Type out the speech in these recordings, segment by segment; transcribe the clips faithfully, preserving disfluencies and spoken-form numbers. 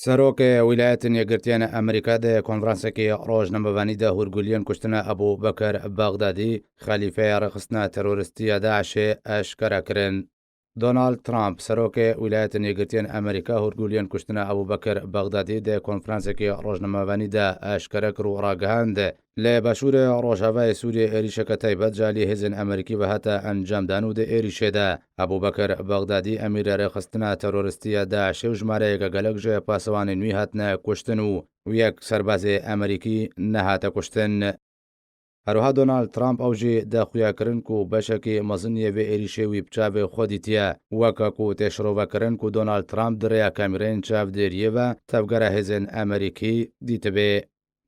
Serokê Wîlayetên Yekgirtiyên Amerîka di konferansekî rojnamevanî de hûrguliyên kuştina Ebû Bekir Bexdadî, xelîfeya rêxistina terorîstî ya DAIŞê, eşkere kirin. Donald Trump, serokê Wîlayetên Yekgirtiyên Amerîka, hûrguliyên kuştina Ebû Bekir Bexdadî di konferansekî rojnamevanî de eşkere kir û ragihand, li başûrê rojavayê Sûriyê êrîşeke taybet ji alî hêzên Amerîkî ve hate encamdan û di êrîşê de Ebû Bekir Bexdadî, emîrê rêxistina terorîstî ya DAIŞê û jimareyeke gelek ji pasewanên wî hatine kuştin û yek serbazê Amerîkî nehate kuştin. Her wiha Donald Trump ew jî de xuya kirin ku beşekî mezin yê vê êrîşê wî bi çavê xwe dîtiye, weke ku tê şirovekirin ku Donald Trump di rêya kamîreyên çavdêriyê ve tevgera hêzên Amerîkî dîtibê.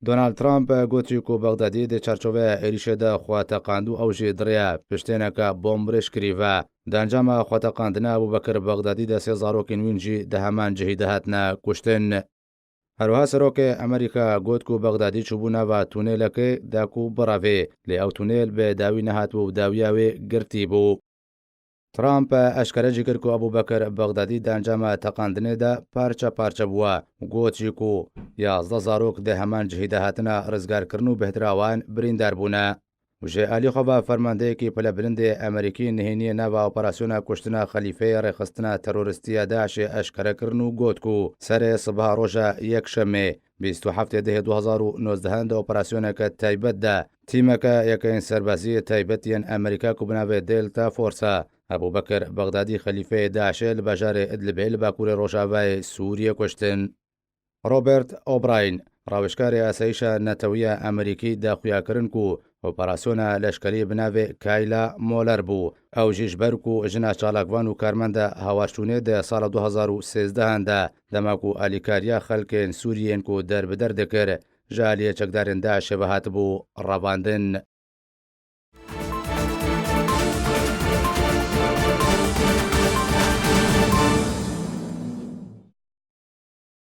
Donald Trump gotî ku Bexdadî di çarçoveya êrîşê de xwe teqand û ew jî di rêya piştêneke bomb rêşkirî ve. Di encama xweteqandina Ebû Bekir Bexdadî de sê zarokên wîn jî di heman cihî de hatine kuştin. Her wiha serokê Amerîka got ku Bexdadî çûbû nava tunêlekê de ku birevê, lê ew tunêl bi dawî nehatibû û dawiya wê girtî bû. Trump eşkere jî kir ku Ebû Bekir Bexdadî di encama teqandinê de parçe parçe bûye û got jî ku yazdeh zarok di heman cihî de hatine rizgarkirin û bêhtir a wan birîndar bûne. Û ji alî xwe ve fermandeyekî pilebilind ê Amerîkî nihêniyê nava operasyona kuştina xelîfeyê rêxistina terorîstî ya DAIŞê eşkere kirin û got ku serê sibeha roja Yekşemê, bîst û heftê dehê du hezar û nozdeh de operasyoneke taybet de tîmeke yekeyên serbaziyê taybet yên Amerîka ku bi navê Delta Force Ebû Bekir Bexdadî, xelîfeyê DAIŞê, li bajarê Idlibê li bakurê rojavayê Sûriyê kuştin. Robert O'Brien, rawêjkarê Asayîşa Netewî ya Amerîkî, da xuyakirin ku operasyona leşkerî bi navê Kayla Moller bû. Ew jî ji ber ku jina çalakvan û karmenda hawarçûnê di sala du hezar û sêzdeh de, dema ku alîkariya xelkên Sûriyê yên ku derbider dikir, ji aliyê çekdarên DAIŞê ve hatibû revandin.